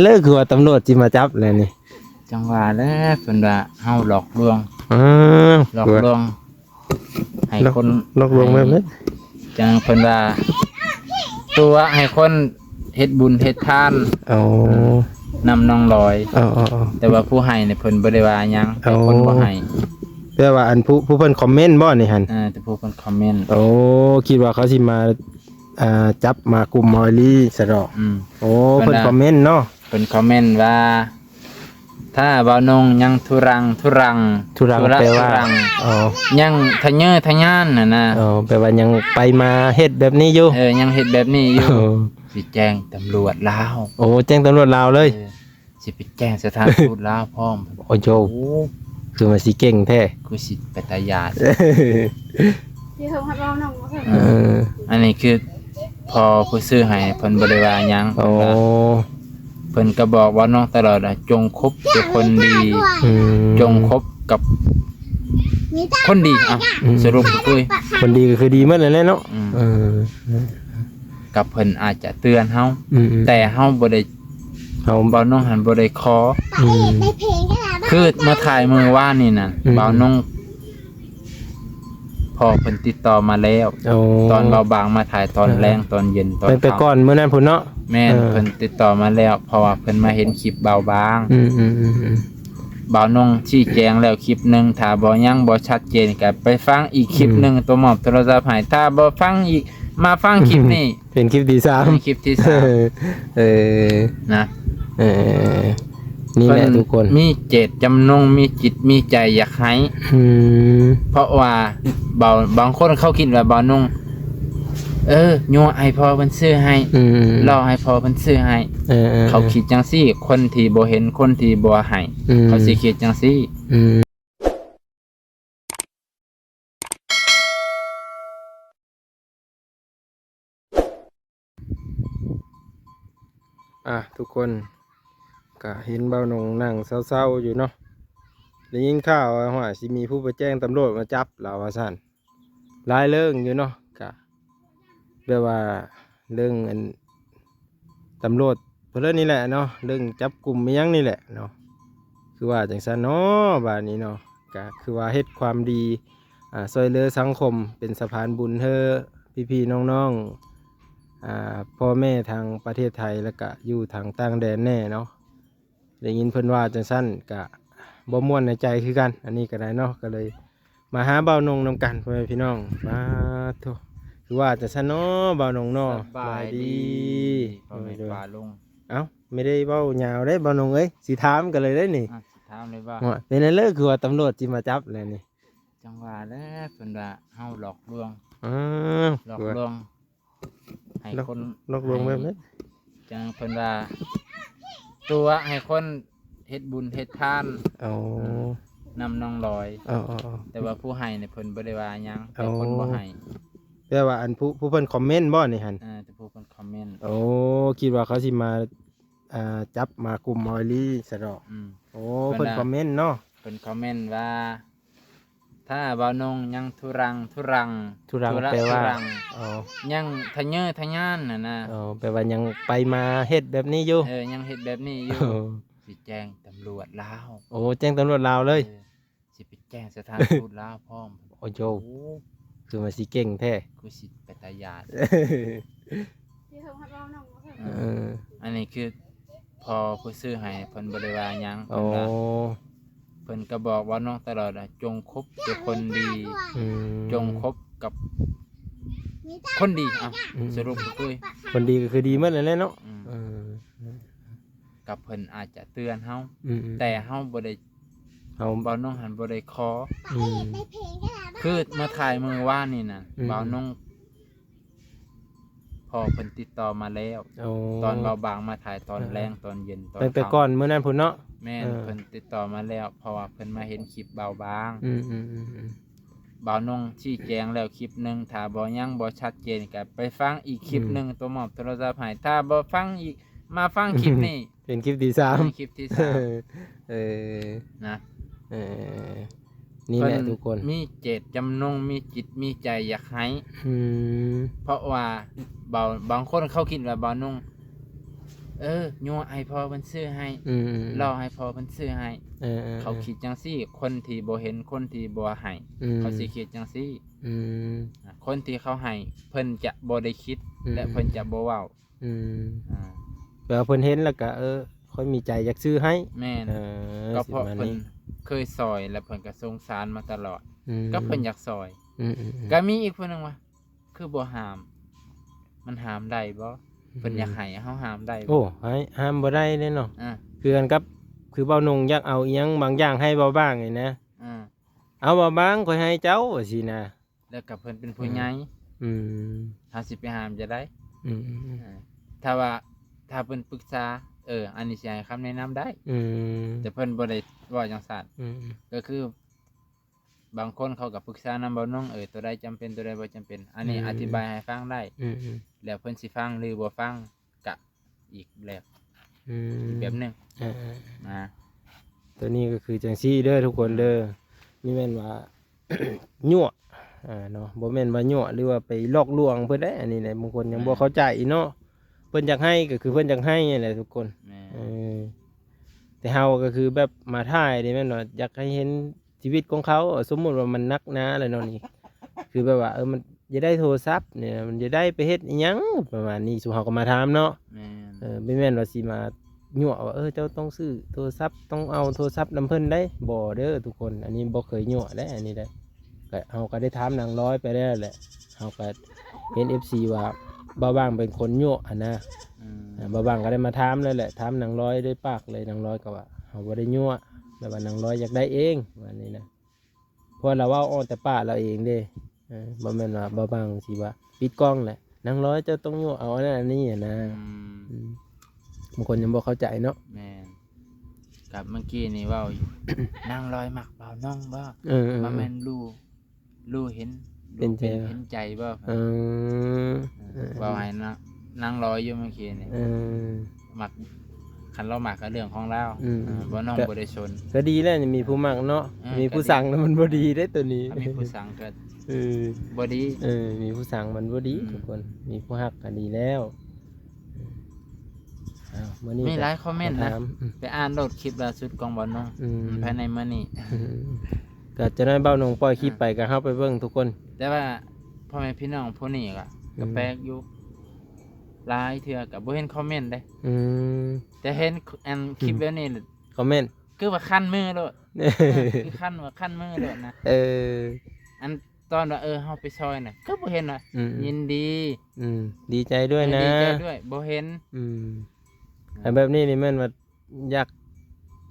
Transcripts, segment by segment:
ເລີກ ຄືວ່າຕຳຫຼວດຊິມາຈັບແລ້ວນີ້. ຈັ່ງວ່າແຫຼະ ເພິ່ນວ່າເຮົາຫຼອກລວງ ອືມ ຫຼອກລວງໃຫ້ຄົນ ຫຼອກລວງແບບໃດ? ຈັ່ງເພິ່ນວ່າຕົວະໃຫ້ຄົນເຮັດບຸນເຮັດທານ ໂອ້ ນຳນ້ອງລອຍ ເອີໆໆ ແຕ່ວ່າຜູ້ໃຫ້ນີ້ເພິ່ນບໍ່ໄດ້ວ່າຫຍັງ ແຕ່ຄົນບໍ່ໃຫ້ ແປວ່າອັນຜູ້ ຜູ້ເພິ່ນຄອມເມັນບໍ່ນີ້ຫັ້ນ? ເອີ ແຕ່ຜູ້ເພິ່ນຄອມເມັນ ໂອ້ ຄິດວ່າເຂົາຊິມາ ອ່າ ຈັບມາກຸມມາອີ່ຫຼີຊະດອກ ອືມ ໂອ້ ເພິ່ນຄອມເມັນເນາະ ເພິ່ນຄອມເມັນວ່າ ຖ້າບ່າວນົງຍັງທຸລັງທຸລັງ ທຸລັງ ທຸລະ ແປວ່າ ທຸລັງ ອໍ ຍັງທະເຍີທະຍານຫັ້ນນະ ອໍ ແປວ່າຍັງໄປມາເຮັດແບບນີ້ຢູ່ ເອີ ຍັງເຮັດແບບນີ້ຢູ່ ໂອ້ ຊິແຈ້ງຕຳຫຼວດລາວ ໂອ້ ແຈ້ງຕຳຫຼວດລາວເລີຍ ເອີ ຊິໄປແຈ້ງສະຖານທູດລາວພ້ອມ ໂອ້ໂຫ ໂອ້ ຄືວ່າຊິເກັ່ງແທ້ ຄືຊິເປັນຕາຢ້ານ ຊິເຖິງຮອດເວົ້ານຳບໍ່ເຖິງ ເອີ ອັນນີ້ຄືພໍ່ຜູ້ຊື້ໃຫ້ເພິ່ນບໍ່ໄດ້ວ່າຫຍັງ ໂອ້ ເພິ່ນກໍບອກວ່ານ້ອງຕະຫຼອດ ຈົ່ງຄົບແຕ່ຄົນດີ ອືມ ຈົ່ງຄົບກັບຄົນດີ ອ່ະ ອືມ ສະຫຼຸບຄືຄົນດີກໍຄືດີໝົດນັ້ນແຫຼະເນາະ ອືມ ເອີ ກັບເພິ່ນອາດຈະເຕືອນເຮົາ ອືມໆ ແຕ່ເຮົາບໍ່ໄດ້ ເຮົາ ບ່າວນົງຫັ້ນບໍ່ໄດ້ຂໍ ອືມ ຄືມາຖ່າຍມື້ວານນີ້ນະ ອືມ ບ່າວນົງ ພໍ່ເພິ່ນຕິດຕໍ່ມາແລ້ວ ໂອ້ ຕອນບ່າວບາງມາຖ່າຍຕອນແລງ ເອີ ຕອນເຢັນ ຕອນຄ່ຳ ແຕ່ກ່ອນມື້ນັ້ນພຸ້ນເນາະ ແມ່ນ ເອີ ເພິ່ນຕິດຕໍ່ມາແລ້ວ ເພາະວ່າເພິ່ນມາເຫັນຄລິບບ່າວບາງ ອືມໆໆໆ ບ່າວນົງຊີ້ແຈງແລ້ວຄລິບໜຶ່ງ ຖ້າບໍ່ ຍັງບໍ່ຊັດເຈນກໍໄປຟັງອີກຄລິບໜຶ່ງ ອືມ ຕົວມອບໂທລະສັບໃຫ້ ຖ້າບໍ່ຟັງອີກ ມາຟັງຄລິບນີ້ ເປັນຄລິບທີສາມ ເປັນຄລິບທີສາມ ເອີ ນະ ເອີ ນີ້ແຫຼະທຸກຄົນ ມີເຈດຈຳນົງ ມີຈິດມີໃຈຢາກໃຫ້ ອືມ ເພາະວ່າບາງ ບາງຄົນເຂົາຄິດວ່າບ່າວນົງ ເອີ ຍົວະໃຫ້ພໍ່ເພິ່ນຊື້ໃຫ້ ອືມ ຫຼອກໃຫ້ພໍ່ເພິ່ນຊື້ໃຫ້ ເອີໆໆ ເຂົາຄິດຈັ່ງຊີ້ ຄົນທີ່ບໍ່ເຫັນ ຄົນທີ່ບໍ່ໃຫ້ ອືມ ເຂົາຊິຄິດຈັ່ງຊີ້ ອືມ ອ່ະ ທຸກຄົນກະເຫັນບ່າວນົງນັ່ງເສົ້າໆຢູ່ເນາະ ໄດ້ຍິນຂ່າວວ່າ ຫ້ວຍ ຊິມີຜູ້ໄປແຈ້ງຕຳຫຼວດມາຈັບລາວວ່າຊັ້ນ ຫຼາຍເລື່ອງຢູ່ເນາະ ກະແບບວ່າເລື່ອງອັນ ຕຳຫຼວດເພິ່ນນີ້ແຫຼະເນາະ ເລື່ອງຈັບກຸມອີ່ຫຍັງນີ້ແຫຼະເນາະ ຄືວ່າຈັ່ງຊັ້ນເນາະ ບາດນີ້ເນາະ ກະຄືວ່າເຮັດຄວາມດີ ອ່າ ຊ່ວຍເຫຼືອສັງຄົມ ເປັນສະພານບຸນໃຫ້ພີ່ໆນ້ອງໆ ອ່າ ພໍ່ແມ່ທາງປະເທດໄທ ແລ້ວກະຢູ່ທາງຕ່າງແດນແດ່ເນາະ ໄດ້ຍິນເພິ່ນວ່າຈັ່ງຊັ້ນ ກະບໍ່ມ່ວນໃນໃຈຄືກັນ ອັນນີ້ກະໄດ້ເນາະ ກະເລີຍ ມາຫາບ່າວນົງນຳກັນ ພໍ່ແມ່ພີ່ນ້ອງ ປາດໂທ້ ຄືວ່າຈັ່ງຊັ້ນເນາະ ບ່າວນົງເນາະ ສະບາຍດີ ສະບາຍດີ ພໍ່ແມ່ປ້າລຸງ ເອົ້າ ໄມ່ໄດ້ເວົ້າຍາວເດ້ບ່າວນົງເອີຍ ຊິຖາມກັນເລີຍເດ້ນີ້ ອ່ະ ຊິຖາມເລີຍວ່າ ໂອ້ຍ ເປັນຫຍັງເລີກ ຄືວ່າຕຳຫຼວດຊິມາຈັບແລ້ວນີ້ ຈັ່ງວ່າແຫຼະ ເພິ່ນວ່າເຮົາຫຼອກລວງ ອືມ ຫຼອກລວງ ໃຫ້ຄົນ ຫຼອກລວງແບບໃດ? ຈັ່ງເພິ່ນວ່າຕົວະໃຫ້ຄົນເຮັດບຸນເຮັດທານ ໂອ້ ນຳນ້ອງລອຍ ເອີໆໆ ແຕ່ວ່າຜູ້ໃຫ້ນີ້ເພິ່ນບໍ່ໄດ້ວ່າຫຍັງ ແຕ່ຄົນບໍ່ໃຫ້ ແປວ່າອັນຜູ້ ຜູ້ເພິ່ນຄອມເມັນບໍ່ນີ້ຫັ້ນ? ເອີ ແຕ່ຜູ້ເພິ່ນຄອມເມັນ ໂອ້ ຄິດວ່າເຂົາຊິມາ ອ່າ ຈັບມາກຸມມາອີ່ຫຼີຊະດອກ ອືມ ໂອ້ ເພິ່ນຄອມເມັນເນາະ ເພິ່ນຄອມເມັນວ່າ ຖ້າບ່າວນົງຍັງທຸລັງທຸລັງ ທຸລັງ ທຸລະ ແປວ່າ ທຸລັງ ອໍ ຍັງທະເຍີທະຍານຫັ້ນນະ ອໍ ແປວ່າຍັງໄປມາເຮັດແບບນີ້ຢູ່ ເອີ ຍັງເຮັດແບບນີ້ຢູ່ ໂອ້ ຊິແຈ້ງຕຳຫຼວດລາວ ໂອ້ ແຈ້ງຕຳຫຼວດລາວເລີຍ ເອີ ຊິໄປແຈ້ງສະຖານທູດລາວພ້ອມ ໂອ້ໂຫ ໂອ້ ຄືວ່າຊິເກັ່ງແທ້ ຄືຊິເປັນຕາຢ້ານ ຊິເຖິງຮອດເວົ້ານຳບໍ່ເຖິງ ເອີ ອັນນີ້ຄື ພໍ່ຜູ້ຊື້ໃຫ້ເພິ່ນບໍ່ໄດ້ວ່າຫຍັງ ໂອ້ ເພິ່ນວ່າ ເພິ່ນກໍບອກວ່ານ້ອງຕະຫຼອດ ຈົ່ງຄົບແຕ່ຄົນດີ ອືມ ຈົ່ງຄົບກັບຄົນດີ ອ່ະ ອືມ ສະຫຼຸບຄືຄົນດີກໍຄືດີໝົດນັ້ນແຫຼະເນາະ ອືມ ເອີ ກັບເພິ່ນອາດຈະເຕືອນເຮົາ ອືມໆ ແຕ່ເຮົາບໍ່ໄດ້ ເຮົາ ບ່າວນົງຫັ້ນບໍ່ໄດ້ຂໍ ອືມ ຄືມາຖ່າຍມື້ວານນີ້ນະ ອືມ ບ່າວນົງ ພໍ່ເພິ່ນຕິດຕໍ່ມາແລ້ວ ໂອ້ ຕອນບ່າວບາງມາຖ່າຍຕອນແລງ ເອີ ຕອນເຢັນ ຕອນຄ່ຳ ຕັ້ງແຕ່ກ່ອນມື້ນັ້ນພຸ້ນເນາະ ແມ່ນ ເອີ ເພິ່ນຕິດຕໍ່ມາແລ້ວ ເພາະວ່າເພິ່ນມາເຫັນຄລິບບ່າວບາງ ອືມໆໆໆ ບ່າວນົງຊີ້ແຈງແລ້ວຄລິບໜຶ່ງ ຖ້າບໍ່ ຍັງບໍ່ຊັດເຈນກໍໄປຟັງອີກຄລິບໜຶ່ງ ອືມ ຕົວມອບໂທລະສັບໃຫ້ ຖ້າບໍ່ຟັງອີກ ມາຟັງຄລິບນີ້ ເປັນຄລິບທີສາມ ເປັນຄລິບທີສາມ ເອີ ນະ ເອີ ນີ້ແຫຼະທຸກຄົນ ມີເຈດຈຳນົງ ມີຈິດມີໃຈຢາກໃຫ້ ອືມ ເພາະວ່າບາງ ບາງຄົນເຂົາຄິດວ່າບ່າວນົງ ເອີ ຍົວະໃຫ້ພໍ່ເພິ່ນຊື້ໃຫ້ ອືມໆໆ ຫຼໍ່ໃຫ້ພໍ່ເພິ່ນຊື້ໃຫ້ ເອີໆໆ ເຂົາຄິດຈັ່ງຊີ້. ຄົນທີ່ບໍ່ເຫັນ ຄົນທີ່ບໍ່ໃຫ້ ອືມ ເຂົາຊິຄິດຈັ່ງຊີ້ ອືມ ອາ ຄົນທີ່ເຂົາໃຫ້ ເພິ່ນຈະບໍ່ໄດ້ຄິດ ອືມ ແລະ ເພິ່ນຈະບໍ່ເວົ້າ ອືມ ອາ ແປວ່າເພິ່ນເຫັນແລ້ວກະ ເອີ ຂ້ອຍມີໃຈຢາກຊື້ໃຫ້ ແມ່ນ ເອີ ກໍເພາະເພິ່ນເຄີຍຊ່ອຍ ແລ້ວເພິ່ນກໍສົງສານມາຕະຫຼອດ ອືມ ກໍເພິ່ນຢາກຊ່ອຍ ອືມໆໆ ກໍມີອີກຜູ້ໜຶ່ງວ່າ ຄືບໍ່ຫ້າມ ມັນຫ້າມໄດ້ບໍ່? ອືມ ເພິ່ນຢາກໃຫ້ ເຮົາຫ້າມໄດ້ບໍ່? ໂອ້ ໃຫ້ ຫ້າມບໍ່ໄດ້ເດ້ເນາະ ອາ ຄືກັນກັບ ຄືເບົານົງຢາກເອົາອີ່ຫຍັງບາງຢ່າງໃຫ້ເບົາບາງນີ້ນະ ອາ ເອົາເບົາບາງ ຂ້ອຍໃຫ້ເຈົ້າ ວ່າຊີ້ນະ ແລ້ວກໍເພິ່ນເປັນຜູ້ໃຫຍ່ ອືມ ເຮົາຊິໄປຫ້າມຈະໄດ້ ອືມໆໆ ເອີ ຖ້າວ່າ ຖ້າເພິ່ນປຶກສາ ເອີ ອັນນີ້ຊິໃຫ້ຄຳແນະນຳໄດ້ ອືມ ແຕ່ເພິ່ນບໍ່ໄດ້ເວົ້າຈັ່ງຊັ້ນ ອືມ ກໍຄື ບາງຄົນເຂົາກໍປຶກສານຳເບົານົງ ເອີ ໂຕໃດຈຳເປັນ ໂຕໃດບໍ່ຈຳເປັນ ອັນນີ້ ອືມ ອະທິບາຍໃຫ້ຟັງໄດ້ ອືມໆ ແລ້ວເພິ່ນຊິຟັງ ຫຼື ບໍ່ຟັງ ກະອີກແບບ ອືມ ອີກແບບໜຶ່ງ ເອີໆ ນະ ໂຕນີ້ກໍຄືຈັ່ງຊີ້ເດີທຸກຄົນເດີ ອືມ ບໍ່ແມ່ນວ່າ ຍົວະ ອ່າ ເນາະ ບໍ່ແມ່ນວ່າຍົວະ ຫຼືວ່າໄປຫຼອກລວງເພິ່ນເດ້ ອັນນີ້ແຫຼະ ບາງຄົນຍັງ ແມ່ນ ບໍ່ເຂົ້າໃຈເນາະ ເພິ່ນຢາກໃຫ້ກໍຄືເພິ່ນຢາກໃຫ້ຫັ້ນແຫຼະທຸກຄົນ ແມ່ນ ເອີ ແຕ່ເຮົາກໍຄືແບບມາຖ່າຍນີ້ແມ່ນວ່າຢາກໃຫ້ເຫັນ ຊີວິດຂອງເຂົາ ສົມມຸດວ່າມັນໜັກໜາແລ້ວເນາະນີ້ ຄືແບບວ່າ ເອີ ມັນຢາກໄດ້ໂທລະສັບນີ້ ມັນຢາກໄດ້ໄປເຮັດອີ່ຫຍັງປະມານນີ້ ຊຸມເຮົາກໍມາຖາມເນາະ ແມ່ນ ເອີ ບໍ່ແມ່ນວ່າຊິມາຍົວະວ່າ ເອີ ເຈົ້າຕ້ອງຊື້ໂທລະສັບ ຕ້ອງເອົາໂທລະສັບນຳເພິ່ນໄດ໋ ບໍ່ເດີທຸກຄົນ ອັນນີ້ບໍ່ເຄີຍຍົວະເດ້ ອັນນີ້ເດ້ ກໍເຮົາກໍໄດ້ຖາມນາງລອຍໄປແລ້ວແຫຼະ ເຮົາກໍເຫັນເອັຟຊີວ່າ ບ່າວບາງເປັນຄົນຍົວະຫັ້ນນະ ອືມ ອ່າ ບ່າວບາງກໍໄດ້ມາຖາມແລ້ວແຫຼະ ຖາມນາງລອຍໂດຍປາກເລີຍ ນາງລອຍກໍວ່າ ເຮົາບໍ່ໄດ້ຍົວະ ແບບວ່ານາງລອຍຢາກໄດ້ເອງ ປະມານນີ້ນະ ເພາະວ່າລາວເວົ້າອອກແຕ່ປາກລາວເອງເດ້ ເອີ ບໍ່ແມ່ນວ່າບ່າວບາງຊິວ່າປິດກ້ອງແຫຼະ ນາງລອຍເຈົ້າຕ້ອງຍົວະເອົາອັນນັ້ນອັນນີ້ຫັ້ນນະ ອືມ ອືມ ບາງຄົນຍັງບໍ່ເຂົ້າໃຈເນາະ ແມ່ນ ກັບເມື່ອກີ້ນີ້ເວົ້າຢູ່ ນາງລອຍມັກບ່າວນ້ອງບໍ່? ເອີໆໆ ບໍ່ແມ່ນຮູ້ ຮູ້ເຫັນ ເປັນໃຈ ເປັນໃຈບໍ່? ເອີ ເອີ ເວົ້າໃຫ້ນາງ ນາງລອຍຢູ່ເມື່ອກີ້ນີ້ ເອີ ມັກ ຄັນລາວມັກກໍເລື່ອງຂອງລາວ ອືມ ເອີ ບໍ່ ນ້ອງ ກໍ ບໍ່ໄດ້ສົນ ກໍດີແລ້ວ ມີຜູ້ມັກເນາະ ເອີ ມີຜູ້ຊັງ ກໍດີ ແລ້ວມັນບໍ່ດີເດ້ໂຕນີ້ ມີຜູ້ຊັງກໍ ເອີ ບໍ່ດີ ເອີ ມີຜູ້ຊັງມັນບໍ່ດີ ອືມ ທຸກຄົນ ມີຜູ້ຮັກກໍດີແລ້ວ ອ້າວ ມື້ນີ້ ມີຫຼາຍຄອມເມັນນະ ອືມ ໄປອ່ານໂລດຄລິບລ່າສຸດຂອງບ່າວນ້ອງ ອືມ ພາຍໃນມື້ນີ້ ອືມ ກໍຈະໄດ້ບ່າວນ້ອງປ່ອຍຄລິບ ອ່າ ໄປ ກໍເຮົາໄປເບິ່ງທຸກຄົນ ແຕ່ວ່າພໍ່ແມ່ພີ່ນ້ອງຜູ້ນີ້ກໍ ອືມ ກໍແປກຢູ່ ຫຼາຍເທື່ອກໍບໍ່ເຫັນຄອມເມັນເດ້ ອືມ ແຕ່ເຫັນອັນຄລິບ ອືມ ແບບນີ້ ຄອມເມັນ ຄືວ່າຄັນມືໂລດ ເອີ ຄືຄັນວ່າຄັນມືໂລດນະ ເອີ ອັນຕອນວ່າ ເອີ ເຮົາໄປຊ່ອຍນະ ຄືບໍ່ເຫັນວ່າ ອືມ ຍິນດີ ອືມ ດີໃຈດ້ວຍນະ ເອີ ດີໃຈດ້ວຍ ບໍ່ເຫັນ ອືມ ເອີ ອັນແບບນີ້ນີ້ແມ່ນວ່າຢາກ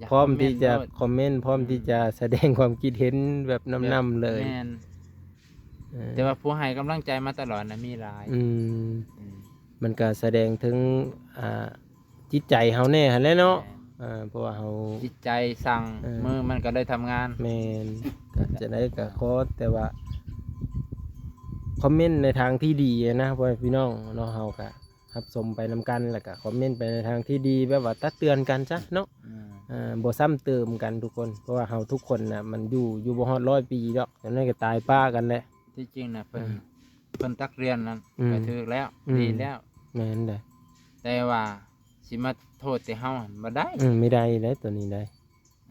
ຢາກ ພ້ອມທີ່ຈະຄອມເມັນ ຄອມເມັນ ພ້ອມ ອືມ ທີ່ຈະສະແດງຄວາມຄິດເຫັນແບບນຳໆເລີຍ ແມ່ນ ເອີ ແຕ່ວ່າຜູ້ໃຫ້ກຳລັງໃຈມາຕະຫຼອດນະມີຫຼາຍ ອືມ ອືມ ມັນກໍສະແດງເຖິງ ອ່າ ຈິດໃຈເຮົາແດ່ຫັ້ນແຫຼະເນາະ ແມ່ນ ເອີ ເພາະວ່າເຮົາ ຈິດໃຈສັ່ງ ເອີ ມືມັນກໍເລີຍທຳງານ ແມ່ນ ກໍຈັ່ງໃດກໍຂໍແຕ່ວ່າຄອມເມັນໃນທາງທີ່ດີນະ ພໍ່ແມ່ພີ່ນ້ອງເນາະ ເຮົາກໍຮັບຊົມໄປນຳກັນ ແລ້ວກໍຄອມເມັນໄປໃນທາງທີ່ດີ ແບບວ່າຕັກເຕືອນກັນຊະເນາະ ອືມ ເອີ ບໍ່ຊ້ຳເຕີມກັນທຸກຄົນ ເພາະວ່າເຮົາທຸກຄົນນະ ມັນຢູ່ ຢູ່ບໍ່ຮອດຮ້ອຍປີດອກ ຈັ່ງໃດກໍຕາຍປະກັນແຫຼະ ທີ່ຈິງນະເພິ່ນ ອືມ ເພິ່ນຕັກເຕືອນນັ້ນ ອືມ ກໍຖືກແລ້ວ ອືມ ດີແລ້ວ ແມ່ນເດ້ ແຕ່ວ່າຊິມາໂທດແຕ່ເຮົາຫັ້ນບໍ່ໄດ້ ອືມ ບໍ່ໄດ້ເດ້ ໂຕນີ້ໄດ້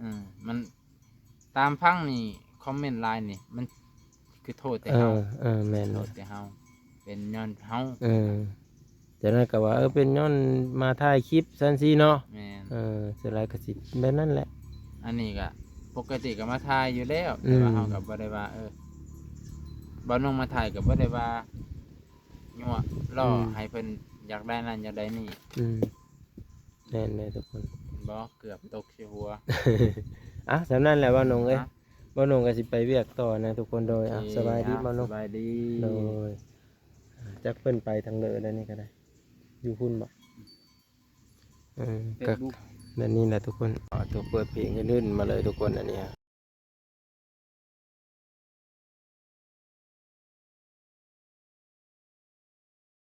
ອືມ ມັນຕາມຟັງນີ້ ຄອມເມັນຫຼາຍນີ້ ມັນຄືໂທດແຕ່ເຮົາ ເອີ ເອີ ແມ່ນ ໂທດແຕ່ເຮົາ ເປັນຍ້ອນເຮົາ ເອີ ຈັ່ງໃດກໍວ່າ ເອີ ເປັນຍ້ອນມາຖ່າຍຄລິບຊັ້ນຊີ້ເນາະ ແມ່ນ ເອີ ສ່ວນຫຼາຍກໍຊິແບບນັ້ນແຫຼະ ອັນນີ້ກໍປົກກະຕິກໍມາຖ່າຍຢູ່ແລ້ວ ອືມ ແຕ່ວ່າເຮົາກໍບໍ່ໄດ້ວ່າ ເອີ ບ່າວນ້ອງມາຖ່າຍກໍບໍ່ໄດ້ວ່າ ຍົວະຫຼໍ່ ອືມ ໃຫ້ເພິ່ນຢາກໄດ້ນັ້ນຢາກໄດ້ນີ້ ອືມ ແມ່ນເດ້ທຸກຄົນ ເຫັນບໍ່ ເກືອບຕົກໃສ່ຫົວ ອ່ະ ສ່ຳນັ້ນແຫຼະບ່າວນົງເອີຍ ອ່ະ ບ່າວນົງກໍຊິໄປວຽກຕໍ່ນະທຸກຄົນ ໂດຍ ໂອເຄ ອ່ະ ສະບາຍດີ ອ່ະ ບ່າວນົງ ສະບາຍດີ ໂດຍ ອ່ະ ຈັກເພິ່ນໄປທາງເລີແລ້ວນີ້ກໍໄດ້ ຢູ່ພຸ້ນບໍ່? ເອີ ເຟສບຸກ ກໍແບບນີ້ແຫຼະທຸກຄົນ ອ່າ ໂຕເປີດເພງອື່ນໆມາເລີຍທຸກຄົນ ອັນນີ້